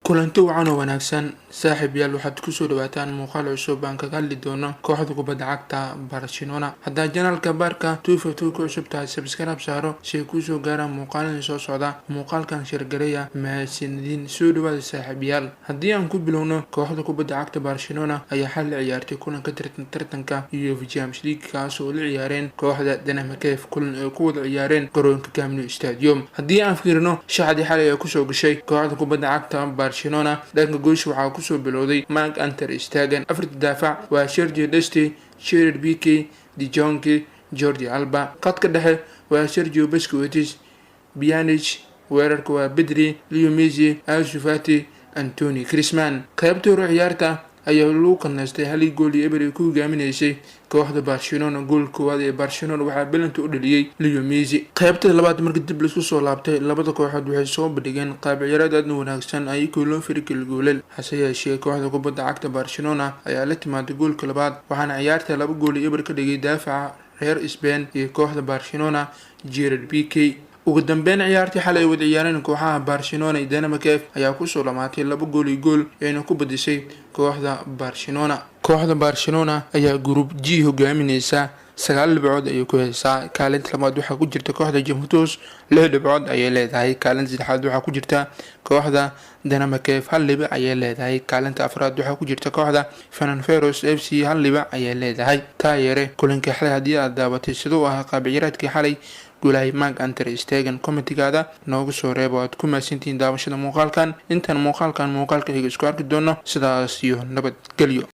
Kulanti wacan oo wanaagsan, saaxiibayaal. Waxaad kusoo dhawaataan muuqaal cusub aan kaga hadli doono kooxda kubadda cagta Barcelona. Haddaa channelka Barca 252 ku cusub tahay, subscribe saaro si ay kuusoo gaaraan muuqaaladii soo socda. Muuqaalkan share gareeya. Mahadsanidin. Soo dhawaada, saaxiibayaal. Haddii aan ku bilowno, kooxda kubadda cagta Barcelona ayaa xal la ciyaartay kulanka tartanka UEFA Champions League, kaas oo la ciyaareen kooxda Dynamo Kiev, kulan ay ku wada ciyaareen garoonka Camp Nou Stadium. Haddii aan fiirino shaxdii xalay ay kusoo gashay kooxda kubadda cagta Barcelona, dhanka goosha waxaa kusoo bilowday Marc Andre Stegen. Afarta daafac waa Sergio Dest, Gerard Pique, De Jong, Jordi Alba. Khadka dhexe waa Sergio Busquets, Pjanic. Weerarka waa Pedri, Leo Messi, Ansu Fati, Antoine Griezmann. Qaybta hore ciyaarta ayaa lagu kanaystay 1-0 ay ku hogaaminaysay kooxda Barcelona. Gool koowaad ee Barcelona waxaa penalty u dhaliyey Leo Messi. Qaybta labaad markii dib laisku soo laabtay, labada kooxood waxay soo bandhigeen qaab ciyaareed aadna wanaagsan, ayagoo loo firikeli goolal. Hase yeeshee, kooxda kubadda cagta Barcelona ayaa la timaaday goolka labaad, waxaana ciyaarta 2-0 ka dhigay daafaca reer Spain iyo kooxda Barcelona, Gerard Pique. Ugu dambeyn, ciyaartii xalay ay wada ciyaareen kooxaha Barcelona iyo Dynamo Kiev ayaa kusoo dhamaatay 2-1, ayna ku badisay kooxda Barcelona. Kooxda Barcelona ayaa Group G hogaamineysa, 9 dhibcood ayay ku heysaa. Kaalinta labaad waxaa ku jirta kooxda Juventus, 6 dhibcood ayay leedahay. Kaalinta saddexaad waxaa ku jirta kooxda Dynamo Kiev, 1 dhibic ayay leedahay. Kaalinta afraad waxaa ku jirta kooxda Ferencvaros FC, 1 dhibic ayay leedahay. Taayeere kulankii xalay haddii aad daabatay, siduu ahaa qaab ciyaareedkii xalay gulahay Marc Andre Stegen? Commentigaada noogu soo reebo. Aad ku mahadsantihiin daawashada muuqaalkan. Intaan muuqaalkan muuqaalka xiga isku arki doono, sidaas iyo nabadgelyo.